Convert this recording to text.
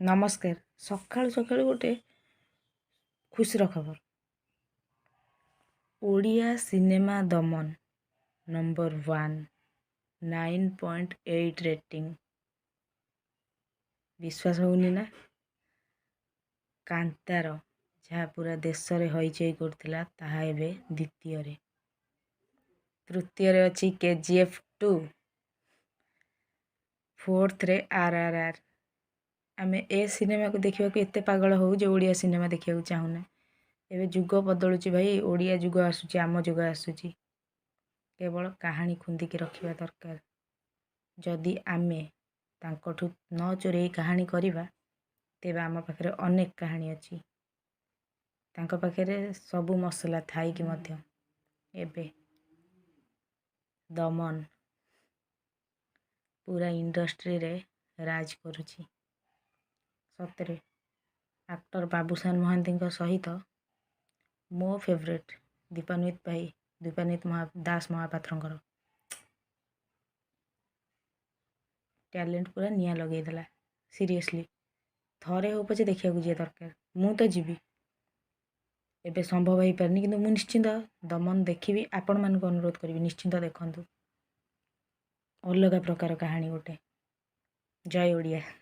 ନମସ୍କାର। ସକାଳୁ ସକାଳୁ ଗୋଟେ ଖୁସିର ଖବର। Odia cinema Daman number 1, 9.8 rating. ବିଶ୍ୱାସ ହେଉନି ନା? କାନ୍ତାର ଯାହା ପୁରା ଦେଶରେ ହଇଚଇ କରୁଥିଲା, ତାହା ଏବେ ଦ୍ୱିତୀୟରେ। ତୃତୀୟରେ ଅଛି KGF 2, ଫୋର୍ଥରେ RRR। ଆମେ ଏ ସିନେମାକୁ ଦେଖିବାକୁ ଏତେ ପାଗଳ ହଉ ଯେ ଓଡ଼ିଆ ସିନେମା ଦେଖିବାକୁ ଚାହୁଁନା। ଏବେ ଯୁଗ ବଦଳୁଛି ଭାଇ, ଓଡ଼ିଆ ଯୁଗ ଆସୁଛି, ଆମ ଯୁଗ ଆସୁଛି। କେବଳ କାହାଣୀ ଖୁନ୍ଦିକି ରଖିବା ଦରକାର। ଯଦି ଆମେ ତାଙ୍କଠୁ ନ ଚୋରେଇ କାହାଣୀ କରିବା, ତେବେ ଆମ ପାଖରେ ଅନେକ କାହାଣୀ ଅଛି। ତାଙ୍କ ପାଖରେ ସବୁ ମସଲା ଥାଇକି ମଧ୍ୟ ଏବେ ଦମନ ପୁରା ଇଣ୍ଡଷ୍ଟ୍ରିରେ ରାଜ କରୁଛି। ସତରେ ଆକ୍ଟର ବାବୁସାନ ମହାନ୍ତିଙ୍କ ସହିତ ମୋ ଫେଭରେଟ୍ ଦୀପାନ୍ବିତ ଭାଇ, ଦୀପାନ୍ବିତ ଦାସ ମହାପାତ୍ରଙ୍କର ଟ୍ୟାଲେଣ୍ଟ ପୁରା ନିଆଁ ଲଗେଇଦେଲା। ସିରିୟସଲି, ଥରେ ହଉ ପଛେ ଦେଖିବାକୁ ଯିବା ଦରକାର। ମୁଁ ତ ଯିବି। ଏବେ ସମ୍ଭବ ହେଇପାରିନି, କିନ୍ତୁ ମୁଁ ନିଶ୍ଚିନ୍ତ ଦମନ ଦେଖିବି। ଆପଣମାନଙ୍କୁ ଅନୁରୋଧ କରିବି, ନିଶ୍ଚିନ୍ତ ଦେଖନ୍ତୁ। ଅଲଗା ପ୍ରକାର କାହାଣୀ ଗୋଟେ। ଜୟ ଓଡ଼ିଆ।